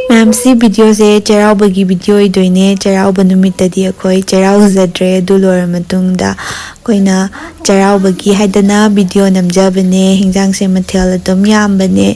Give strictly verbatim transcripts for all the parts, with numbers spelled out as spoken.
ꯃꯌꯥꯝ, ꯁꯤ ꯚꯤꯗꯤꯑꯣꯁꯦ ꯆꯩꯔꯥꯎꯕꯒꯤ ꯚꯤꯗꯤꯑꯣ ꯑꯣꯏꯗꯣꯏꯅꯦ꯫ ꯆꯩꯔꯥꯎꯕ ꯅꯨꯃꯤꯠꯇꯗꯤ ꯑꯩꯈꯣꯏ ꯆꯩꯔꯥꯎꯖꯗ꯭ꯔꯦ꯫ ꯑꯗꯨ ꯂꯣꯏꯔ ꯃꯇꯨꯡꯗ ꯑꯩꯈꯣꯏꯅ ꯆꯩꯔꯥꯎꯕꯒꯤ ꯍꯥꯏꯗꯅ ꯚꯤꯗꯤꯑꯣ ꯅꯝꯖꯕꯅꯦ꯫ ꯍꯤꯟꯖꯥꯡꯁꯦ ꯃꯊꯦꯜ ꯑꯗꯨꯝ ꯌꯥꯝꯕꯅꯦ,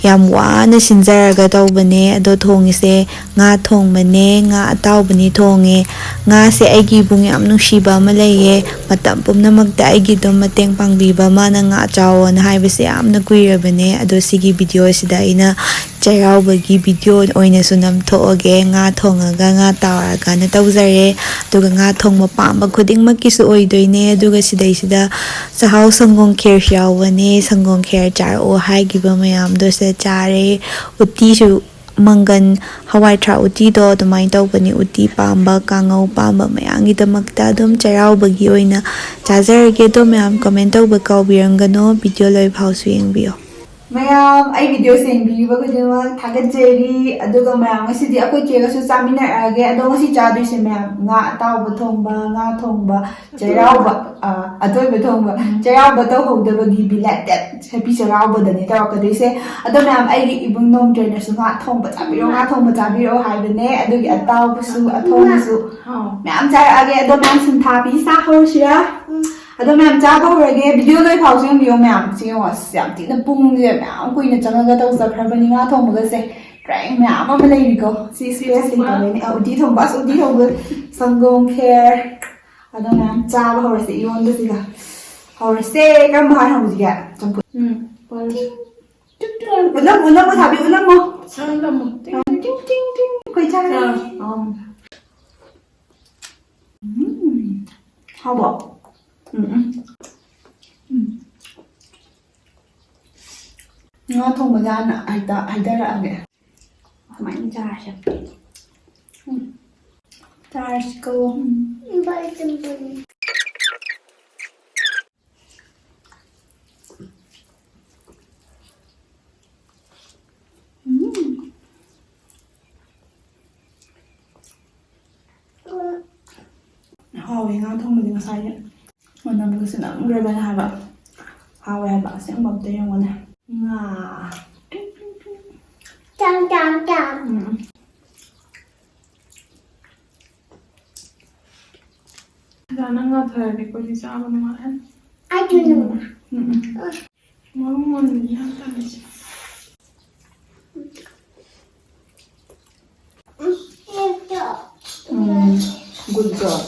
ꯌꯥꯝ ꯋꯥꯅ ꯁꯤꯟꯖꯔꯒ ꯇꯧꯕꯅꯦ꯫ ꯑꯗꯣ ꯊꯣꯡꯉꯤꯁꯦ ꯉꯥ ꯊꯣꯡꯕꯅꯦ, ꯉꯥ ꯑꯇꯥꯎꯕꯅꯤ ꯊꯣꯡꯉꯦ꯫ ꯉꯥꯁꯦ ꯑꯩꯒꯤ ꯏꯕꯨꯡ ꯌꯥꯝ ꯅꯨꯡꯁꯤꯕ ꯑꯃ ꯂꯩꯌꯦ, ꯃꯇꯝ ꯄꯨꯝꯅꯃꯛꯇ ꯑꯩꯒꯤ ꯑꯗꯨꯝ ꯃꯇꯦꯡ ꯄꯥꯡꯕꯤꯕ, ꯃꯥꯅ ꯉꯥ ꯆꯥꯎꯑꯣꯅ ꯍꯥꯏꯕꯁꯦ ꯌꯥꯝꯅ ꯀꯨꯏꯔꯕꯅꯦ꯫ ꯑꯗꯣ ꯁꯤꯒꯤ ꯚꯤꯗꯤꯑꯣꯁꯤꯗ ꯑꯩꯅ ꯆꯩꯔꯥꯎꯕꯒꯤ ꯚꯤꯗꯤꯑꯣ ꯑꯣꯏꯅꯁꯨ ꯅꯝꯊꯣꯛꯑꯒꯦ꯫ ꯉꯥ ꯊꯣꯡꯉꯒ ꯉꯥ ꯇꯥꯎꯔꯒꯅ ꯇꯧꯖꯔꯦ꯫ ꯑꯗꯨꯒ ꯉꯥ ꯊꯣꯡꯕ ꯄꯥꯝꯕ ꯈꯨꯗꯤꯡꯃꯛꯀꯤꯁꯨ ꯑꯣꯏꯗꯣꯏꯅꯦ꯫ ꯑꯗꯨꯒ ꯁꯤꯗꯩꯁꯤꯗ ꯆꯥꯛꯍꯥꯎ ꯁꯪꯒꯣꯝ ꯈꯦꯔꯁꯨ ꯌꯥꯎꯕꯅꯦ꯫ ꯁꯪꯒꯣꯝ ꯈꯦꯔ ꯆꯥꯔꯛꯑꯣ ꯍꯥꯏꯈꯤꯕ ꯃꯌꯥꯝꯗꯣ ꯁꯤꯗ ꯆꯥꯔꯦ꯫ ꯎꯇꯤꯁꯨ, ꯃꯪꯒꯟ ꯍꯋꯥꯏ ꯊ꯭ꯔꯥꯛ ꯎꯇꯤꯗꯣ ꯑꯗꯨꯃꯥꯏꯅ ꯇꯧꯕꯅꯤ꯫ ꯎꯇꯤ ꯄꯥꯝꯕ, ꯀꯥꯡꯉꯧ ꯄꯥꯝꯕ ꯃꯌꯥꯝꯒꯤꯗꯃꯛꯇ ꯑꯗꯨꯝ ꯆꯩꯔꯥꯎꯕꯒꯤ ꯑꯣꯏꯅ ꯆꯥꯖꯔꯒꯦ꯫ ꯑꯗꯣ ꯃꯌꯥꯝ, ꯀꯃꯦꯟ ꯇꯧꯕ ꯀꯥꯎꯕꯤꯔꯝꯒꯅꯣ, ꯚꯤꯗꯤꯑꯣ ꯂꯣꯏꯐꯥꯎꯁꯨ ꯌꯦꯡꯕꯤꯌꯣ꯫ ꯃꯌꯥꯝ, ꯑꯩ ꯚꯤꯗꯤꯑꯣ ꯌꯦꯡꯕꯤꯔꯤꯕ ꯈꯨꯗꯤꯡꯃꯛ ꯊꯥꯒꯠꯆꯔꯤ꯫ ꯑꯗꯨꯒ ꯃꯌꯥꯝ, ꯉꯁꯤꯗꯤ ꯑꯩꯈꯣꯏ ꯆꯦꯒꯁꯨ ꯆꯥꯃꯤꯟꯅꯔꯛꯑꯒꯦ꯫ ꯑꯗꯣ ꯉꯁꯤ ꯆꯥꯗꯣꯏꯁꯦ ꯃꯌꯥꯝ, ꯉꯥ ꯑꯇꯥꯎꯕ ꯊꯣꯡꯕ, ꯉꯥ ꯊꯣꯡꯕ, ꯆꯩꯔꯥꯎꯕ, ꯑ, ꯑꯇꯣꯏꯕ ꯊꯣꯡꯕ, ꯎꯝ꯫ ꯆꯩꯔꯥꯎꯕ ꯇꯧꯍꯧꯗꯕꯒꯤ belated happy ꯆꯩꯔꯥꯎꯕꯗꯅꯦ ꯇꯧꯔꯛꯀꯗꯣꯏꯁꯦ꯫ ꯑꯗꯣ ꯃꯌꯥꯝ, ꯑꯩꯒꯤ ꯏꯕꯨꯡ ꯅꯣꯡꯗ꯭ꯔꯦꯅꯁꯨ ꯉꯥ ꯊꯣꯡꯕ ꯆꯥꯕꯤꯔꯣ, ꯉꯥ ꯊꯣꯡꯕ ꯆꯥꯕꯤꯔꯣ ꯍꯥꯏꯕꯅꯦ꯫ ꯑꯗꯨꯒꯤ ꯑꯇꯥꯎꯕꯁꯨ, ꯑꯊꯣꯡꯕꯁꯨ ꯍꯥꯎ꯫ ꯃꯌꯥꯝ ꯆꯥꯔꯛꯑꯒꯦ꯫ ꯑꯗꯣ ꯃꯌꯥꯝ, ꯁꯤꯡꯊꯥꯕꯤ ꯆꯥꯍꯧꯔꯁꯤꯔꯥ? ꯑꯗꯣ ꯃꯌꯥꯝ, ꯆꯥꯕ ꯍꯧꯔꯒꯦ꯫ ꯚꯤꯗꯤꯑꯣ ꯂꯣꯏ ꯐꯥꯎꯁꯨ ꯌꯦꯡꯕꯤꯌꯣ ꯃꯌꯥꯝ꯫ ꯁꯤ ꯌꯦꯡꯉꯣ, ꯑꯁ, ꯌꯥꯝ ꯊꯤꯅ ꯄꯨꯡꯁꯦ ꯃꯌꯥꯝ ꯀꯨꯏꯅ ꯆꯪꯉꯒ ꯇꯧꯖꯈ꯭ꯔꯕꯅꯤ ꯉꯥ ꯊꯣꯡꯕꯒꯁꯦ꯫ ꯄ꯭ꯔꯦꯡ ꯃꯌꯥꯝ ꯑꯃ ꯂꯩꯔꯤꯀꯣ꯫ ꯁꯤ ꯎꯇꯤ space ꯊꯣꯡꯕ꯫ ꯂꯩꯇꯕꯩꯅꯦ꯫ ꯑ, ꯎꯇꯤ ꯊꯣꯡꯕ, ꯑꯁ, ꯎꯇꯤ ꯊꯣꯡꯕ꯫ ꯁꯪꯒꯣꯝ ꯈꯦꯔ꯫ ꯑꯗꯣ ꯃꯌꯥꯝ ꯆꯥꯕ ꯍꯧꯔꯁꯦ ꯏꯔꯣꯟꯕꯁꯤꯒ꯫ ꯍꯧꯔꯁꯦ꯫ ꯀꯔꯝꯕ ꯍꯥꯟꯅ ꯍꯧꯁꯤꯒꯦ? ꯆꯝꯐꯨꯠ꯫ ꯎꯝ꯫ ꯎꯠꯂꯝꯃꯣ, ꯎꯠꯂꯝꯃꯣ, ꯊꯥꯕꯤ, ꯎꯠꯂꯝꯃꯣ꯫ ꯁꯥꯍꯜꯂꯝꯃꯣ꯫ ꯇꯤꯡ, ꯇꯤꯡ, ꯇꯤꯡ, ꯇꯤꯡ꯫ ꯑꯩꯈꯣꯏ ꯆꯥꯔꯅꯤ꯫ ꯑꯥ, ꯑꯥ꯫ ꯎꯝ꯫ ꯍꯥꯎꯕ꯭ꯔꯣ? ꯎꯝ, ꯎꯝ꯫ ꯎꯝ꯫ ꯉꯥ ꯊꯣꯡꯕꯁꯦ ꯍꯥꯟꯅ ꯍꯦꯛꯇ ꯍꯩꯊꯔꯛꯑꯒꯦ꯫ ꯁꯨꯃꯥꯏꯅ ꯆꯥꯔꯁꯦ꯫ ꯎꯝ꯫ ꯆꯥꯔꯁꯤꯀꯣ꯫ ꯎꯝ꯫ ꯎꯝ꯫ ꯍꯥꯎꯋꯦ ꯉꯥ ꯊꯣꯡꯕꯗꯤ ꯉꯁꯥꯏꯒꯤ꯫ ꯃꯅꯝꯒꯁꯨ ꯅꯝꯈ꯭ꯔꯕꯅꯦ ꯍꯥꯏꯕ꯫ ꯍꯥꯎꯋꯦ ꯍꯥꯏꯕ ꯑꯁꯦꯡꯕ ꯑꯝꯇ ꯌꯦꯡꯉꯨꯅꯦ꯫ ꯉꯥ꯫ ꯆꯥꯝ, ꯆꯥꯝ, ꯆꯥꯝ꯫ ꯎꯝ꯫ ꯂꯩꯔꯗꯤ ꯑꯩꯈꯣꯏꯗꯤ ꯆꯥꯕ ꯅꯨꯡꯉꯥꯏꯔꯅꯤ꯫ ꯑꯗꯨꯅ ꯎꯝ, ꯎꯝ꯫ ꯃꯔꯨ ꯑꯣꯏꯅ ꯌꯥꯝ ꯇꯜꯂꯤꯁꯦ꯫ ꯎꯝ, good girl꯫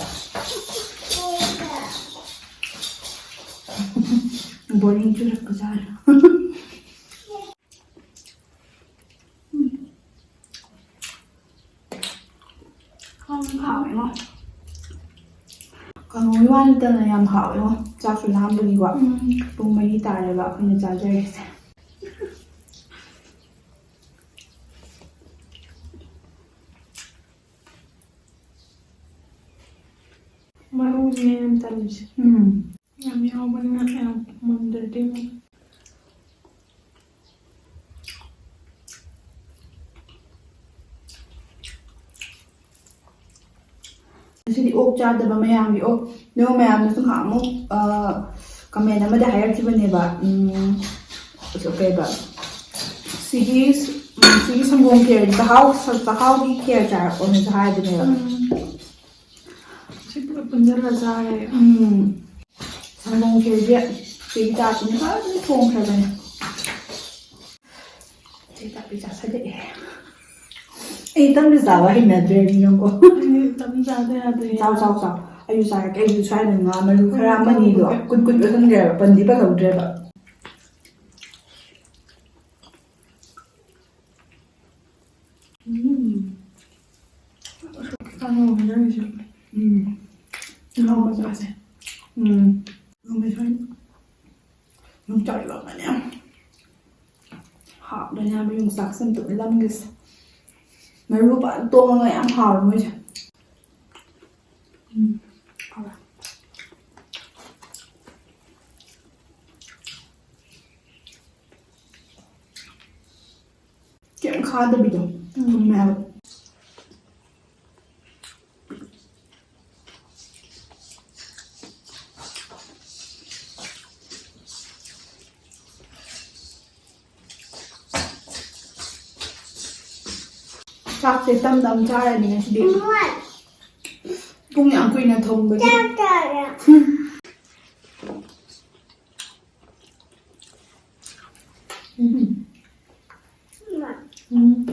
Boring ꯆꯨꯔꯛꯄꯖꯥꯠꯂꯣ? ꯎꯝ꯫ ꯍꯥꯎꯉꯣ꯫ ꯀꯥꯡꯉꯧꯒꯤ ꯋꯥ ꯅꯠꯇꯅ ꯌꯥꯝ ꯍꯥꯎꯋꯦꯉꯣ꯫ ꯆꯥꯛꯁꯨ ꯂꯥꯝꯕꯒꯤꯀꯣ꯫ ꯎꯝ꯫ ꯄꯨꯡ ꯃꯔꯤ ꯇꯥꯔꯦꯕ ꯑꯩꯈꯣꯏꯅ ꯆꯥꯖꯔꯤꯁꯦ꯫ ꯃꯔꯨꯅꯦ ꯌꯥꯝ ꯇꯜꯂꯤꯁꯦ꯫ ꯎꯝ꯫ ꯌꯥꯝ ꯌꯥꯎꯕꯅꯤꯅ ꯌꯥꯝ ꯃꯨꯟꯗ꯭ꯔꯗꯤ ꯑꯃꯨꯛ꯫ ꯉꯁꯤꯗꯤ ꯑꯣꯛ ꯆꯥꯗꯕ ꯃꯌꯥꯝꯒꯤ ꯑꯣꯛ, ꯅꯣꯏ ꯃꯌꯥꯝꯅꯁꯨ ꯉꯍꯥꯟꯃꯨꯛ, ꯑ, comment ꯑꯃꯗ ꯍꯥꯏꯔꯛꯈꯤꯕꯅꯦꯕ, ꯎꯝ, ꯀꯩꯕ, ꯁꯤꯒꯤ, ꯎꯝ, ꯁꯤꯒꯤ ꯁꯪꯒꯣꯝ ꯈꯦꯔ, ꯆꯥꯛꯍꯥꯎ, ꯆꯥꯛꯍꯥꯎꯒꯤ ꯈꯦꯔ ꯆꯥꯔꯛꯄꯅꯁꯨ ꯍꯥꯏꯕꯅꯦꯕ꯫ ꯎꯝ꯫ ꯁꯤ ꯄꯨꯂꯞ ꯄꯨꯟꯁꯤꯜꯂ ꯆꯥꯔꯦ꯫ ꯎꯝ꯫ ꯁꯪꯒꯣꯝ ꯈꯦꯔꯁꯦ ꯆꯦꯒꯤ ꯇꯥꯇꯅ ꯐꯖꯅ ꯊꯣꯡꯈ꯭ꯔꯕꯅꯦ꯫ ꯆꯦ ꯇꯥꯄꯤ ꯆꯥꯁꯜꯂꯛꯑꯦ꯫ ꯑꯩ ꯇꯝꯗ ꯆꯥꯕ ꯍꯩꯅꯗ꯭ꯔꯦ ꯃꯤꯅꯀꯣ꯫ ꯑꯩ ꯇꯝ ꯆꯥꯗ ꯌꯥꯗ꯭ꯔꯦ꯫ ꯆꯥꯎ, ꯆꯥꯎ, ꯆꯥꯎ꯫ ꯑꯩꯁꯨ ꯆꯥꯔꯛꯀꯦ꯫ ꯑꯩꯁꯨ ꯁ꯭ꯋꯥꯏꯗ ꯉꯥ ꯃꯔꯨ ꯈꯔ ꯑꯃꯅꯤꯗꯣ ꯀꯨꯠ ꯀꯨꯠ ꯌꯣꯠꯁꯟꯈ꯭ꯔꯦꯕ, ꯄꯟꯗꯤ ꯄꯜꯍꯧꯗ꯭ꯔꯦꯕ꯫ ꯎꯝ꯫ ꯀꯥꯡꯍꯧ ꯍꯥꯏꯅꯔꯤꯁꯦ꯫ ꯎꯝ꯫ ꯏꯔꯣꯝꯕ ꯆꯥꯁꯦ꯫ ꯎꯝ꯫ ꯏꯔꯣꯝꯕ ꯁꯣꯏ-, ꯌꯣꯡꯆꯥꯛ ꯏꯔꯣꯝꯕꯅꯦ꯫ ꯍꯥꯎꯗꯣꯏꯅꯦ ꯍꯥꯏꯕ ꯌꯣꯡꯆꯥꯛꯁꯦ ꯑꯝꯇ ꯎꯠꯂꯝꯒꯦꯁꯦ꯫ ꯃꯔꯨ ꯐꯖꯅ ꯇꯣꯡꯉꯒ ꯌꯥꯝ ꯍꯥꯎꯋꯦ ꯃꯣꯏꯁꯦ꯫ ꯎꯝ꯫ ꯍꯥꯎꯋꯦ꯫ ꯀꯩꯝ ꯈꯥꯗꯕꯤꯗꯣ꯫ ꯎꯝ꯫ ꯊꯨꯝꯃꯦ ꯍꯥꯏꯕ꯫ ꯆꯥꯛꯁꯦ ꯇꯝ ꯇꯝ ꯆꯥꯔꯅꯤ ꯉꯁꯤꯗꯤ꯫ ꯄꯨꯡ ꯌꯥꯝ ꯀꯨꯏꯅ ꯊꯣꯡꯕꯒꯤ꯫ ꯎꯝ꯫ ꯎꯝ꯫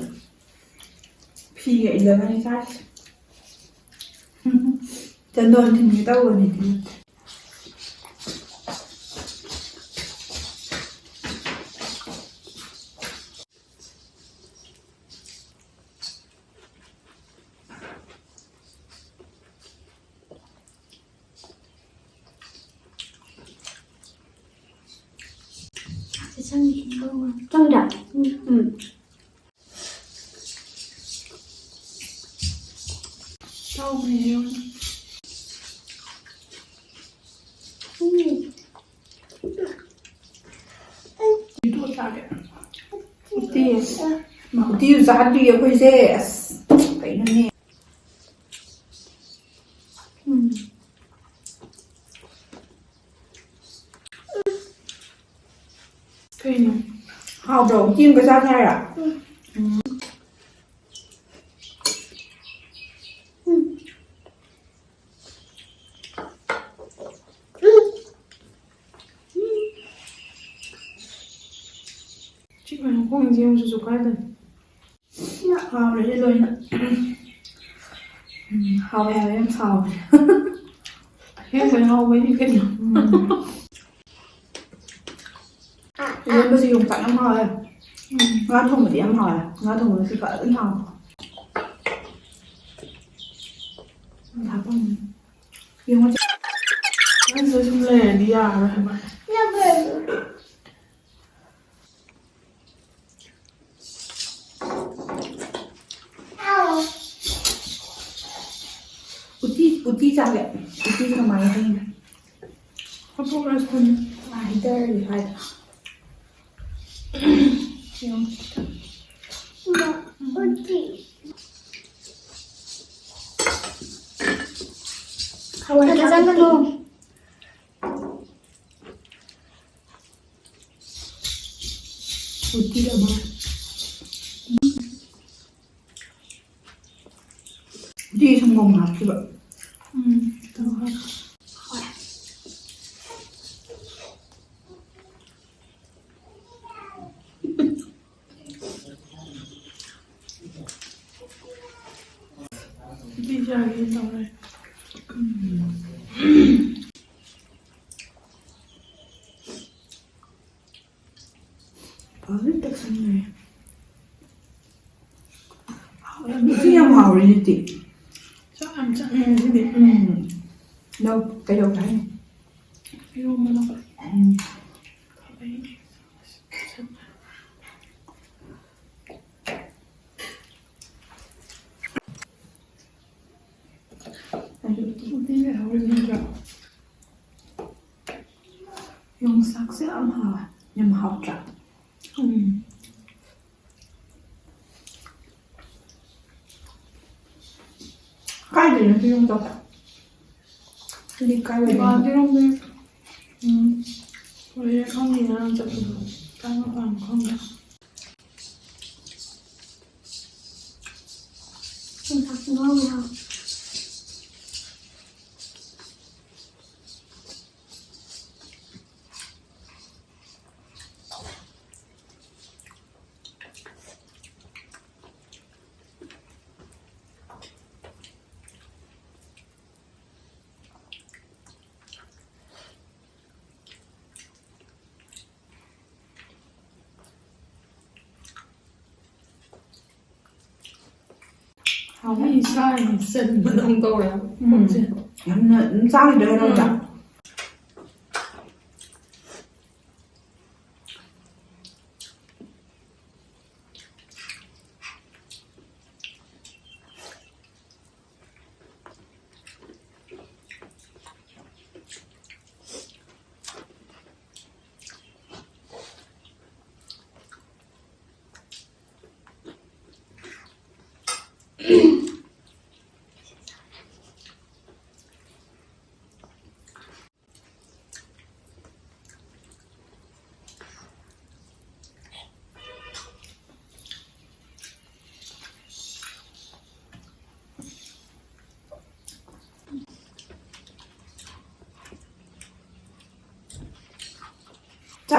ꯐꯤꯒ ꯏꯜꯂꯒꯅꯤ ꯆꯥꯔꯤꯁꯦ꯫ ꯆꯟꯗꯣꯟ ꯊꯤꯟꯒꯦ ꯇꯧꯕꯅꯤꯗꯤ꯫ ꯆꯪꯗ꯭ꯔꯥ? ꯎꯝ꯫ ꯍꯥꯎꯕꯅꯦ ꯌꯦꯔꯨꯝ꯫ ꯎꯝ꯫ ꯎꯇꯤ ꯆꯥꯒꯦ꯫ ꯎꯇꯤ꯫ ꯎꯇꯤꯁꯨ ꯆꯥꯗ꯭ꯔꯤꯌꯦ ꯑꯩꯈꯣꯏꯁꯦ꯫ ꯑꯁ ꯀꯩꯅꯣꯅꯦ꯫ ꯎꯝ꯫ ꯀꯩꯅꯣ? ꯍꯥꯎꯕ꯭ꯔꯣ? ꯎꯇꯤ ꯑꯃꯒ ꯆꯥꯁꯦ ꯍꯥꯏꯔꯣ? ꯎꯝ꯫ ꯁꯤ ꯀꯩꯅꯣ ꯈꯣꯡꯁꯦ ꯌꯦꯡꯉꯨ ꯆꯨꯖꯥꯛ ꯀꯥꯏꯗꯅꯣ꯫ ꯍꯥꯎꯔꯦ ꯂꯣꯏꯅ꯫ ꯎꯝ, ꯍꯥꯎꯋꯦ ꯍꯥꯏꯕ ꯌꯥꯝ ꯁꯥꯎꯋꯦ꯫ ꯑꯁꯦꯡꯕꯩ ꯍꯥꯎꯕꯩꯅꯤ ꯀꯩꯅꯣ꯫ ꯎꯝ꯫ ꯏꯔꯣꯟꯕꯁꯦ ꯌꯣꯡꯆꯥꯛ ꯌꯥꯝ ꯍꯥꯎꯋꯦ꯫ ꯎꯝ꯫ ꯉꯥ ꯊꯣꯡꯕꯗꯤ ꯌꯥꯝ ꯍꯥꯎꯋꯦ꯫ ꯉꯥ ꯊꯣꯡꯕꯗꯤ ꯐꯖꯅ ꯍꯥꯎꯋꯦ꯫ ꯌꯦꯡꯉꯣ ꯆꯦ꯫ ꯅꯪꯁꯤꯗ ꯁꯨꯝ ꯂꯩꯔꯗꯤ ꯌꯥꯔꯔꯣꯏ ꯍꯥꯏꯕ꯫ ꯎꯇꯤ, ꯎꯇꯤ ꯆꯥꯒꯦ꯫ ꯎꯇꯤ ꯀꯃꯥꯏꯅ ꯊꯣꯡꯉꯤ? ꯍꯥꯞꯄꯛꯑꯣ rice cooker꯫ ꯑꯥ, heater ꯗꯤ ꯀꯥꯏꯗ? ꯌꯦꯡꯉꯣ꯫ ꯎꯇꯤ꯫ ꯍꯋꯥꯏ ꯆꯪꯒꯅꯨ꯫ ꯎꯇꯤ ꯑꯃ꯫ ꯎꯇꯤ ꯁꯪꯒꯣꯝ ꯍꯥꯞꯈꯤꯕ꯫ ꯅꯨꯄꯤ ꯆꯥꯒꯦ ꯇꯧꯔꯦ꯫ ꯐꯖꯅ ꯇꯛꯁꯟꯈ꯭ꯔꯦ꯫ ꯍꯥꯎꯔꯦ꯫ ꯉꯁꯤ ꯌꯥꯝ ꯍꯥꯎꯔꯦ, ꯅꯤꯇꯤ꯫ ꯆꯥꯛ ꯌꯥꯝ ꯆꯪꯉꯦ ꯉꯁꯤꯗꯤ꯫ ꯎꯝ꯫ ꯂꯧ, ꯀꯩꯗꯧꯒꯦ ꯍꯥꯏꯅꯣ? ꯏꯔꯣꯝꯕ ꯂꯧ꯫ ꯎꯝ꯫ ꯈꯥꯕꯩ꯫ ꯑꯗꯨ ꯎꯇꯤ ꯂꯩꯍꯧꯔꯤꯕ ꯅꯠꯇ꯭ꯔꯣ? ꯌꯣꯡꯆꯥꯛꯁꯦ ꯌꯥꯝ ꯍꯥꯎꯋꯦ꯫ ꯌꯥꯝ ꯍꯥꯎꯇ꯭ꯔꯥ? ꯎꯝ꯫ ꯀꯥꯏꯗꯩꯅꯣ ꯁꯤ ꯌꯣꯡꯆꯥꯛꯁꯦ? ꯁꯤꯗꯤ ꯀꯥꯏ ꯋꯥꯏꯗꯩꯅꯣ? ꯗꯨꯀꯥꯟꯗꯩꯔꯣꯝꯗꯩ꯫ ꯎꯝ꯫ ꯀꯣꯔꯤꯌꯔ ꯈꯪꯗꯦꯅ ꯆꯠꯄꯗꯣ꯫ ꯀꯥꯏ ꯃꯄꯥꯟꯅꯣ ꯈꯪꯗꯦ꯫ ꯌꯣꯡꯆꯥꯛꯁꯨ ꯉꯧꯔꯒ꯫ ꯍꯥꯎꯋꯦ꯫ ꯑꯩ ꯏꯁꯥ ꯌꯥꯝ ꯆꯟꯕꯗꯧ ꯇꯧꯔꯦ ꯍꯥꯏꯕ ꯎꯝ꯫ ꯄꯣꯠꯁꯦ꯫ ꯌꯥꯝꯅ ꯑꯗꯨꯝ ꯆꯥꯈꯤꯗꯣꯏꯔꯣ ꯅꯪ? ꯎꯝ꯫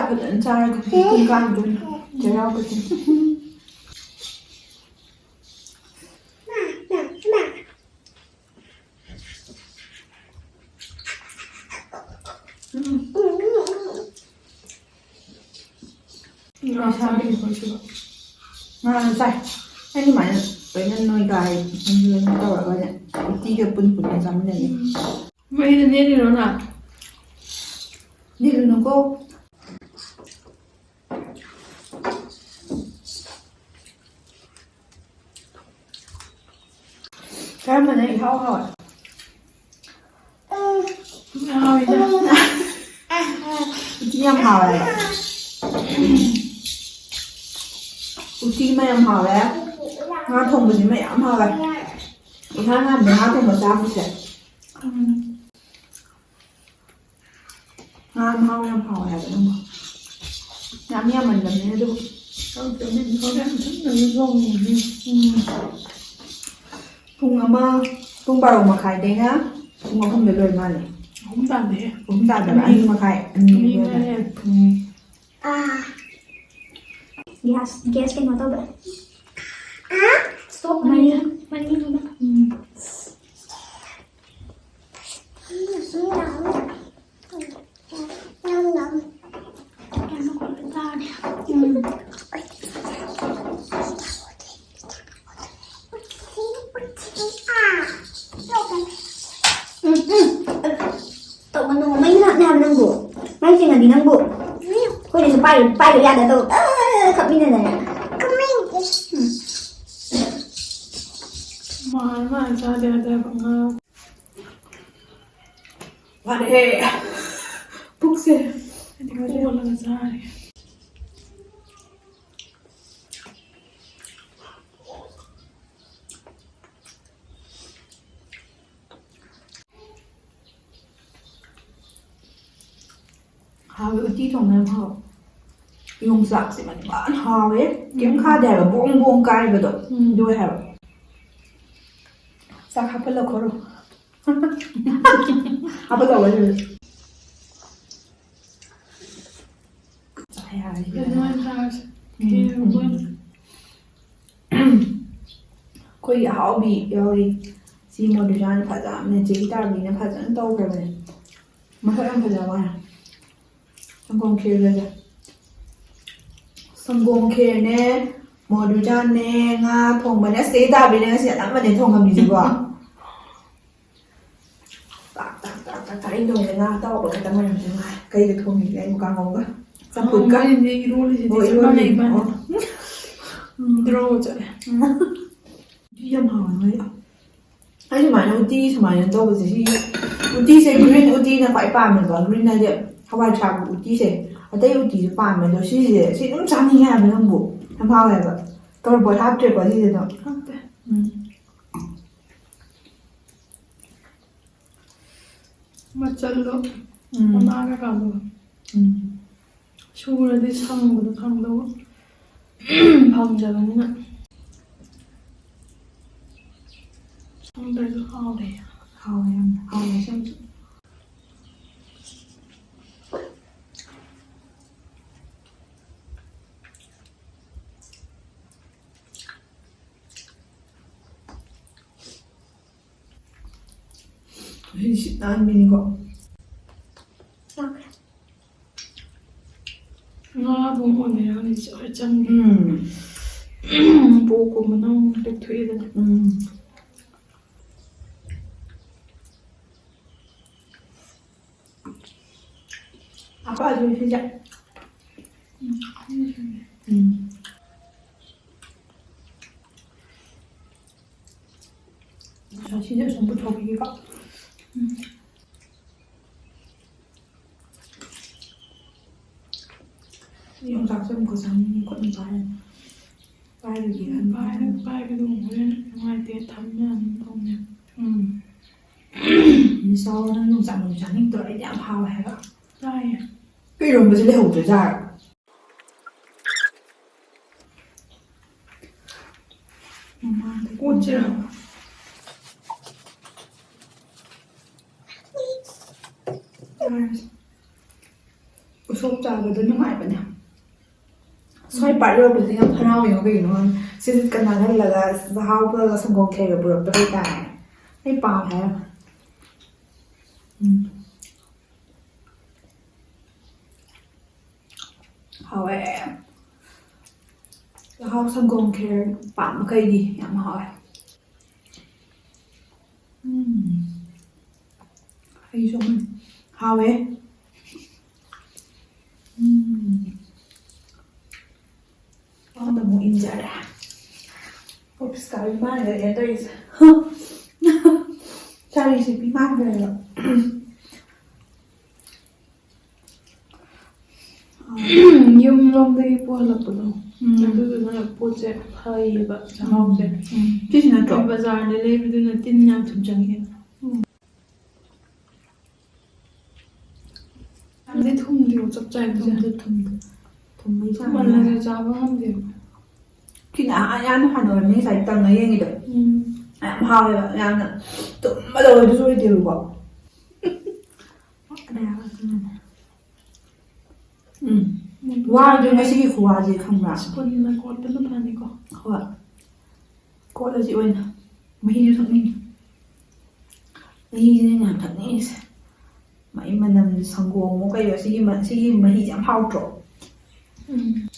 ꯐꯖꯅ ꯆꯥꯔꯒ ꯄꯨꯡ ꯀꯥꯡꯗꯨꯅ ꯆꯩꯔꯥꯎꯕꯁꯦ꯫ ꯎꯝ꯫ ꯉꯥ ꯆꯥꯕꯤꯌꯨ ꯉꯁꯤꯕ꯫ ꯉꯥ ꯆꯥꯏ꯫ ꯑꯩ ꯑꯗꯨꯃꯥꯏꯅ ꯂꯣꯏꯅ ꯅꯣꯏꯒꯥꯏ ꯂꯣꯏꯅ ꯇꯧꯔꯒꯅꯦ ꯎꯇꯤꯒ ꯄꯨꯟ ꯄꯨꯟꯅ ꯆꯥꯃꯤꯟꯅꯩꯌꯦ꯫ ꯃꯩꯗ ꯅꯦꯠꯂꯤꯔꯣ ꯅꯪ? ꯅꯦꯠꯂꯨꯅꯨꯀꯣ꯫ ꯀꯔꯝꯕꯅ ꯏꯍꯥꯎ ꯍꯥꯎꯋꯦ? ꯍꯥꯎꯋꯤꯗ꯫ ꯎꯇꯤ ꯌꯥꯝ ꯍꯥꯎꯋꯦ꯫ ꯎꯇꯤ ꯑꯃ ꯌꯥꯝ ꯍꯥꯎꯋꯦ꯫ ꯉꯥ ꯊꯣꯡꯕꯁꯤꯃ ꯌꯥꯝ ꯍꯥꯎꯋꯦ꯫ ꯏꯍꯥꯟ ꯍꯥꯟꯕ ꯉꯥ ꯊꯣꯡꯕ ꯆꯥꯕꯁꯦ꯫ ꯎꯝ꯫ ꯉꯥ ꯃꯍꯥꯎ ꯌꯥꯝ ꯍꯥꯎꯋꯦ ꯍꯥꯏꯕ ꯅꯪꯕꯣ꯫ ꯌꯥꯝ ꯌꯥꯝꯃꯟꯗꯕꯅꯤꯅ ꯑꯗꯨꯕꯨ꯫ ꯎꯝ꯫ ꯄꯨꯡ ꯑꯃ, ꯄꯨꯡ ꯕꯥꯔꯣ ꯃꯈꯥꯏꯗꯩꯅ ꯄꯨꯡ ꯑꯍꯨꯝꯗ ꯂꯣꯏ ꯃꯥꯜꯂꯦ꯫ ꯑꯍꯨꯝ ꯇꯥꯗꯦꯍꯦ꯫ ꯑꯍꯨꯝ ꯇꯥꯗꯕ, ꯑꯅꯤ꯫ ꯑꯅꯤ ꯃꯈꯥꯏ, ꯑꯅꯤ ꯑꯅꯤ ꯑꯗꯨꯋꯥꯏꯗ꯫ ꯃꯈꯥꯏ꯫ ꯎꯝ꯫ ꯑꯥ꯫ ꯒ꯭ꯌꯥꯁ, ꯒ꯭ꯌꯥꯁ ꯀꯩꯅꯣ ꯇꯧꯕ꯫ ꯑꯥ? ꯁ꯭ꯇꯣꯞ ꯃꯅꯤ꯫ ꯃꯅꯤ꯫ ꯎꯝ꯫ ꯇꯧꯒꯅꯨ, ꯃꯩ ꯂꯥꯛꯅꯦ ꯍꯥꯏꯕ ꯅꯪꯕꯨ꯫ ꯃꯩ ꯆꯤꯡꯉꯗꯤ ꯅꯪꯕꯨ꯫ ꯑꯩꯈꯣꯏꯅꯁꯨ ꯄꯥꯏ-, ꯄꯥꯏꯕ ꯌꯥꯗ ꯇꯧ꯫ ꯑ, ꯈꯞꯃꯤꯟꯅꯗꯅ꯫ ꯎꯝ꯫ ꯃꯥ, ꯃꯥ ꯆꯥꯗꯦ ꯍꯥꯏꯗꯦ ꯍꯥꯏꯕ ꯑꯉꯥꯡ꯫ ꯋꯥꯔꯦ꯫ ꯄꯨꯛꯁꯦ꯫ ꯑꯩꯗꯤ ꯀꯣꯠꯂꯒ ꯆꯥꯔꯦ꯫ ꯍꯥꯎꯋꯦ, ꯎꯇꯤ ꯊꯣꯡꯕ ꯌꯥꯝ ꯍꯥꯎꯋꯦ꯫ ꯌꯣꯡꯆꯥꯛꯁꯦ ꯃꯅꯨꯡ ꯌꯥꯝ ꯍꯥꯎꯋꯦ꯫ ꯀꯩꯝ ꯎꯝ꯫ ꯈꯥꯗꯦ ꯍꯥꯏꯕ, ꯕꯣꯡ ꯕꯣꯡ ꯀꯥꯏꯕꯗꯣ꯫ ꯎꯝ꯫ ꯑꯗꯨ ꯑꯣꯏ ꯍꯥꯏꯕ꯫ ꯆꯥꯛ ꯍꯥꯞꯄ ꯂꯧꯈꯣꯔꯣ꯫ ꯍꯥꯞꯄ ꯂꯧꯈꯣꯔꯣ꯫ ꯑꯗꯨꯃꯥꯏꯅ ꯆꯥꯔꯁꯦ꯫ ꯎꯝ, ꯎꯝ꯫ ꯑꯩꯈꯣꯏꯒꯤ ꯑꯍꯥꯎꯕꯤ ꯌꯥꯎꯔꯤ꯫ ꯁꯤ ꯃꯣꯗꯨꯖꯥꯅ ꯐꯖꯅ, ꯆꯦ ꯒꯤꯇꯥꯕꯤꯅ ꯐꯖꯅ ꯇꯧꯈ꯭ꯔꯕꯅꯦ꯫ ꯃꯁꯛ ꯌꯥꯝ ꯐꯖꯕ ꯋꯥꯅꯦ꯫ ꯁꯪꯒꯣꯝ ꯈꯦꯔꯒꯁꯦ꯫ ꯁꯪꯒꯣꯝ ꯈꯦꯔꯅꯦ, ꯃꯣꯗꯨꯖꯥꯅꯦ, ꯉꯥ ꯊꯣꯡꯕꯅꯦ꯫ ꯑꯁ, ꯆꯦ ꯒꯤꯇꯥꯕꯤꯅ ꯉꯁꯤ ꯑꯅꯝꯕꯅꯦ ꯊꯣꯡꯉꯝꯃꯤꯁꯤꯀꯣ꯫ ꯇꯥꯛ, ꯇꯥꯛ, ꯇꯥꯛ, ꯇꯥꯛ, ꯇꯥꯛ꯫ ꯑꯩ ꯅꯣꯡꯃ ꯉꯥ ꯑꯇꯥꯎꯕ ꯈꯛꯇꯪ ꯑꯣꯏꯔꯝꯗꯧ ꯉꯥꯏ꯫ ꯀꯩꯗ ꯊꯣꯡꯉꯤꯒꯦ ꯑꯩꯕꯨ ꯀꯥꯡꯍꯧꯒ? ꯆꯝꯐꯨꯠꯀ? ꯉꯥꯔꯤꯅꯦ ꯏꯔꯣꯜꯂꯤꯁꯤꯗꯤ ꯑꯣ, ꯆꯞ ꯏꯔꯣꯜꯂꯤ꯫ ꯃꯥꯟꯅꯩ ꯏꯕꯥꯅꯤ꯫ ꯑꯣ꯫ ꯎꯝ, ꯗ꯭ꯔꯣ ꯆꯠꯂꯦ꯫ ꯎꯇꯤ ꯌꯥꯝ ꯍꯥꯎꯋꯦ ꯅꯣꯏ꯫ ꯑꯩ ꯁꯨꯃꯥꯏꯅ ꯎꯇꯤ ꯁꯨꯃꯥꯏꯅ ꯇꯧꯕꯁꯦ, ꯁꯤ ꯎꯇꯤꯁꯦ green ꯎꯇꯤꯅ ꯈ꯭ꯋꯥꯏ ꯄꯥꯝꯃꯦꯕ꯫ Green ꯍꯥꯏꯗꯤ ꯍꯋꯥꯏ ꯊ꯭ꯔꯥꯛꯀꯤ ꯎꯇꯤꯁꯦ꯫ ꯑꯇꯩ ꯎꯇꯤꯁꯨ ꯄꯥꯝꯃꯦ, ꯑꯗꯣ ꯁꯤꯁꯦ, ꯁꯤ ꯑꯗꯨꯝ ꯆꯥꯅꯤꯡꯉꯦ ꯍꯥꯏꯕ ꯅꯪꯕꯨ꯫ ꯌꯥꯝ ꯍꯥꯎꯋꯦ ꯍꯥꯏꯕ꯫ ꯇꯣꯔꯕꯣꯠ ꯍꯥꯞꯇ꯭ꯔꯦꯀꯣ ꯁꯤꯁꯤꯗ? ꯍꯥꯞꯇꯦ꯫ ꯎꯝ꯫ ꯃꯆꯜꯗꯣ, ꯎꯝ꯫ ꯃꯅꯥ ꯀꯩꯀꯥꯗꯣ ꯎꯝ꯫ ꯁꯨꯔꯗꯤ ꯁꯪꯕꯗꯣ ꯈꯪꯗꯧꯕ꯫ ꯐꯪꯗꯕꯅꯤꯅ꯫ ꯁꯪꯗ꯭ꯔꯁꯨ ꯍꯥꯎꯔꯦ꯫ ꯍꯥꯎꯋꯦ ꯌꯥꯝꯅ꯫ ꯍꯥꯎꯋꯦ ꯁꯪꯁꯨ꯫ ꯉꯁꯤꯗꯤ ꯁꯤꯠ ꯅꯥꯟꯕꯤꯅꯤꯀꯣ꯫ ꯉꯥ ꯊꯣꯡ ꯑꯣꯏꯅ ꯌꯥꯎꯔꯤꯁꯦ ꯈꯔ ꯆꯪꯉꯦ꯫ ꯎꯝ꯫ ꯄꯣꯛꯀꯨꯝꯕꯅ ꯑꯃꯨꯛ ꯂꯦꯛꯊꯣꯛꯑꯦꯗꯅ꯫ ꯎꯝ꯫ ꯍꯥꯞꯄꯛꯑꯁꯨ ꯁꯤꯁꯦ꯫ ꯎꯝ꯫ ꯁꯤꯁꯦ ꯁꯨꯝ ꯄꯨꯊꯣꯛꯈꯤꯒꯦꯀꯣ꯫ ꯎꯝ꯫ ꯌꯣꯡꯆꯥꯛꯁꯦ ꯑꯃꯨꯛꯀ ꯆꯥꯅꯤꯡꯉꯤ, ꯈꯨꯠꯅ ꯄꯥꯏꯔꯒ꯫ ꯄꯥꯏꯔꯨꯒꯦ ꯈꯟꯕ꯫ ꯄꯥꯏꯔ-, ꯄꯥꯏꯕꯗꯣ ꯑꯃꯨꯛ ꯍꯣꯔꯦꯟ ꯅꯨꯡꯉꯥꯏꯇꯦ, ꯊꯝ ꯌꯥꯅꯤ ꯇꯧꯅꯦ꯫ ꯎꯝ꯫ ꯃꯤꯁ ꯆꯥꯎ, ꯅꯪ ꯌꯣꯡꯆꯥꯛ ꯃꯔꯨ ꯆꯥꯅꯤꯡꯗ꯭ꯔꯣ? ꯑꯩꯗꯤ ꯌꯥꯝ ꯍꯥꯎꯋꯦ ꯍꯥꯏꯕ꯫ ꯆꯥꯏꯌꯦ꯫ ꯏꯔꯣꯝꯕꯁꯦ ꯂꯩꯍꯧꯗ꯭ꯔꯦ ꯖꯥꯔ꯫ ꯃꯃꯥꯡꯗ ꯀꯣꯠꯁꯤꯔꯣ? ꯎꯁꯣꯞ ꯆꯥꯕꯗꯣ ꯅꯨꯡꯉꯥꯏꯕꯅꯦ꯫ ꯑꯩ ꯄꯥꯔꯠ ꯌꯧꯔꯛꯄꯁꯦ ꯌꯥꯝ ꯍꯔꯥꯎꯋꯦ, ꯀꯩꯒꯤꯅꯣ ꯈꯪꯗꯦ꯫ ꯁꯤꯁꯦ ꯀꯅꯥ ꯈꯜꯂꯒ ꯆꯥꯛꯍꯥꯎꯒ ꯁꯪꯒꯣꯝ ꯈꯦꯔꯒ ꯄꯨꯔꯛꯄ ꯍꯥꯏꯇꯥꯔꯦ꯫ ꯑꯩ ꯄꯥꯝꯃꯦ꯫ ꯎꯝ꯫ ꯍꯥꯎꯋꯦ꯫ ꯆꯥꯛꯍꯥꯎ ꯁꯪꯒꯣꯝ ꯈꯦꯔ ꯄꯥꯝꯕꯈꯩꯗꯤ ꯌꯥꯝ ꯍꯥꯎꯋꯦ꯫ ꯎꯝ꯫ ꯑꯩꯁꯨ ꯑꯃ ꯍꯥꯎꯋꯦ꯫ ꯎꯝ꯫ ꯃꯉꯣꯟꯗ ꯑꯃꯨꯛ ꯏꯟꯖꯔꯦ꯫ ꯑꯣꯐꯤꯁ ꯀꯥꯕꯤ ꯃꯥꯟꯈ꯭ꯔꯦ ꯇꯧꯔꯤꯁꯦ꯫ ꯆꯥꯔꯤꯁꯦ ꯄꯤ ꯃꯥꯟꯈ꯭ꯔꯦꯕ꯫ ꯌꯨꯝ ꯂꯣꯝꯗꯒꯤ ꯄꯨꯍꯜꯂꯛꯄꯗꯣ, ꯎꯝ꯫ ꯑꯗꯨꯗꯨꯅ ꯄꯣꯠꯁꯦ ꯐꯩꯌꯦꯕ, ꯆꯥꯛꯍꯥꯎꯁꯦ꯫ ꯎꯝ꯫ ꯁꯤꯁꯤ ꯅꯠꯇ꯭ꯔꯣ? ꯕꯖꯥꯔꯗ ꯂꯩꯕꯗꯨꯅ ꯇꯤꯟ ꯌꯥꯝ ꯊꯨꯝ ꯆꯪꯉꯦ꯫ ꯎꯝ꯫ ꯌꯥꯝꯗꯤ ꯊꯨꯝꯗꯦꯀꯣ, ꯆꯞ ꯆꯥꯏꯕꯁꯦ꯫ ꯊꯨꯝꯗꯦ, ꯊꯨꯝꯗꯦ꯫ ꯊꯨꯝꯕꯩ ꯆꯥꯡ ꯊꯨꯝꯃꯜꯂꯁꯨ ꯆꯥꯕ ꯉꯝꯗꯦꯕ꯫ ꯁꯤꯅ ꯑꯍꯥꯟ-, ꯌꯥꯝ ꯍꯥꯟꯅ ꯑꯣꯏꯔꯝꯅꯤ ꯉꯁꯥꯏ ꯇꯪꯉ ꯌꯦꯡꯉꯤꯗꯣ꯫ ꯎꯝ꯫ ꯌꯥꯝ ꯍꯥꯎꯋꯦꯕ, ꯌꯥꯝꯅ ꯊꯨꯝꯕꯗꯣ ꯑꯣꯏꯕꯁꯨ ꯑꯣꯏꯗꯦꯕꯀꯣ꯫ ꯄꯛꯀꯅꯤ ꯍꯥꯏꯕ ꯑꯗꯨꯅꯅꯦ꯫ ꯎꯝ꯫ ꯎꯝ꯫ ꯋꯥꯗꯣ ꯉꯁꯤꯒꯤ ꯈꯨꯋꯥꯁꯦ ꯈꯪꯕ꯭ꯔꯥ? ꯁ꯭ꯄꯨꯟꯅ ꯀꯣꯠꯄꯅ ꯐꯅꯤꯀꯣ꯫ ꯍꯣꯏ꯫ ꯀꯣꯠꯂꯁꯤ ꯑꯣꯏꯅ꯫ ꯃꯍꯤꯁꯨ ꯊꯛꯅꯤꯡꯉꯤ꯫ ꯃꯍꯤꯁꯤꯅꯦ ꯑꯩꯅ ꯌꯥꯝ ꯊꯛꯅꯤꯡꯉꯤꯁꯦ꯫ ꯃꯍꯤ ꯃꯅꯝꯁꯦ, ꯁꯪꯒꯣꯝ ꯑꯃ ꯀꯩ ꯑꯣ, ꯁꯤꯒꯤ ꯃ-, ꯁꯤꯒꯤ ꯃꯍꯤꯁꯦ ꯌꯥꯝ ꯍꯥꯎꯇ꯭ꯔꯣ? ꯎꯝ꯫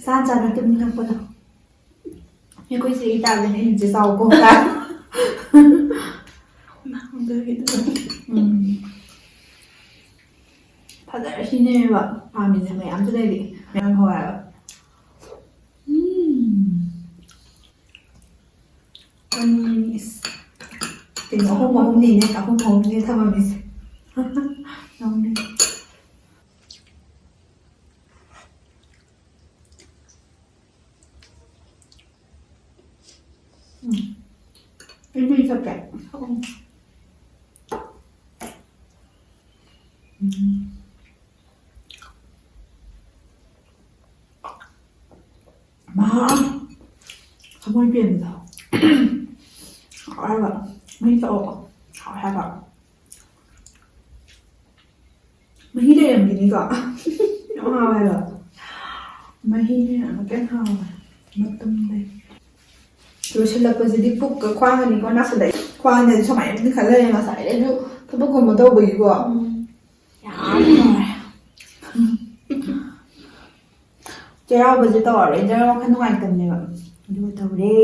ꯆꯥ ꯆꯥꯅ ꯇꯨꯝꯅꯤꯡꯉꯛꯄꯗꯣ꯫ ꯑꯩꯈꯣꯏ ꯆꯦꯒꯤ ꯇꯥꯕꯅꯦ ꯑꯩꯅ ꯆꯦ ꯆꯥꯎ ꯀꯧ ꯇꯥ-, ꯅꯍꯥꯟꯗꯒꯤꯗꯨ꯫ ꯎꯝ꯫ ꯐꯖꯔꯦ ꯁꯤꯅꯦꯕ ꯄꯥꯝꯃꯤꯁꯦ, ꯃꯌꯥꯝꯁꯨ ꯂꯩꯔꯤ꯫ ꯃꯌꯥꯝ ꯍꯧꯋꯦ ꯍꯥꯏꯕ꯫ ꯎꯝ꯫ ꯑꯅꯤ, ꯏꯁ꯫ ꯀꯩꯅꯣ, ꯑꯍꯨꯝ ꯑꯍꯨꯝꯅꯤꯅꯦ, ꯑꯍꯨꯝ ꯑꯍꯨꯝꯅꯤꯅꯦ ꯊꯝꯃꯝꯃꯤꯁꯦ꯫ ꯅꯣꯛꯅꯤꯡ꯫ ꯎꯝ꯫ ꯑꯩ ꯃꯍꯤ ꯊꯛꯀꯦ꯫ ꯊꯛꯑꯣ꯫ ꯎꯝ꯫ ꯃꯥ, ꯊꯃꯣꯏ ꯄꯦꯟꯕꯗꯣ꯫ ꯍꯥꯎꯋꯦ ꯍꯥꯏꯕ꯫ ꯃꯍꯤ ꯊꯛꯑꯣ꯫ ꯍꯥꯎꯋꯦ ꯍꯥꯏꯕ꯫ ꯃꯍꯤ ꯂꯩꯔꯝꯒꯤꯅꯤꯀꯣ꯫ ꯌꯥꯝ ꯍꯥꯎꯋꯦ ꯍꯥꯏꯕ꯫ ꯃꯍꯤꯅꯦ ꯑꯃꯨꯛꯀ ꯍꯦꯟꯅ ꯍꯥꯎꯋꯦ꯫ ꯃꯇꯨꯝꯗꯩ꯫ ꯂꯣꯏꯁꯤꯜꯂꯛꯄꯁꯤꯗꯤ ꯄꯨꯛꯀ ꯈ꯭ꯋꯥꯡꯒꯅꯤꯀꯣ ꯅꯥꯁꯤꯜꯂꯛꯑꯦ꯫ ꯈ꯭ꯋꯥꯡꯗꯗꯤ ꯁꯨꯃꯥꯏꯅ ꯈꯜ ꯂꯩꯔꯦ ꯉꯁꯥꯏꯗꯩꯁꯨ ꯊꯕꯛꯀꯨꯝꯕ ꯇꯧꯕꯒꯤꯀꯣ꯫ ꯎꯝ꯫ ꯌꯥꯝ ꯅꯨꯡꯉꯥꯏ꯫ ꯆꯩꯔꯥꯎꯕꯁꯦ ꯇꯧꯔꯔꯣꯏꯗ꯭ꯔꯥ ꯋꯥꯈꯜ ꯅꯨꯡꯉꯥꯏꯇꯕꯅꯦꯕ꯫ ꯑꯗꯨꯒ ꯇꯧꯔꯦ꯫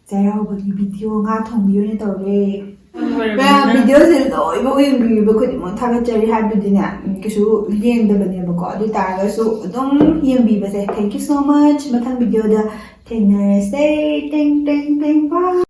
ꯆꯩꯔꯥꯎꯕꯒꯤ ꯚꯤꯗꯤꯑꯣ ꯉꯥ ꯊꯣꯡꯕꯤ ꯑꯣꯏꯅ ꯇꯧꯔꯦ꯫ ꯃꯌꯥꯝ ꯚꯤꯗꯤꯑꯣꯁꯦ ꯂꯣꯏꯐꯥꯎ ꯌꯦꯡꯕꯤꯔꯤꯕ ꯈꯨꯗꯤꯡꯃꯛ ꯊꯥꯒꯠꯆꯔꯤ ꯍꯥꯏꯕꯗꯤꯅꯦ, ꯎꯝ, ꯀꯩꯁꯨ ꯂꯦꯡꯗꯕꯅꯦꯕꯀꯣ꯫ ꯑꯗꯨ ꯑꯣꯏ ꯇꯥꯔꯒꯁꯨ ꯑꯗꯨꯝ ꯌꯦꯡꯕꯤꯕꯁꯦ꯫ Thank you so much꯫ ꯃꯊꯪ ꯚꯤꯗꯤꯑꯣꯗ ꯊꯦꯡꯅꯔꯁꯦ꯫ ꯇꯦꯡ, ꯇꯦꯡ, ꯇꯦꯡ, bye꯫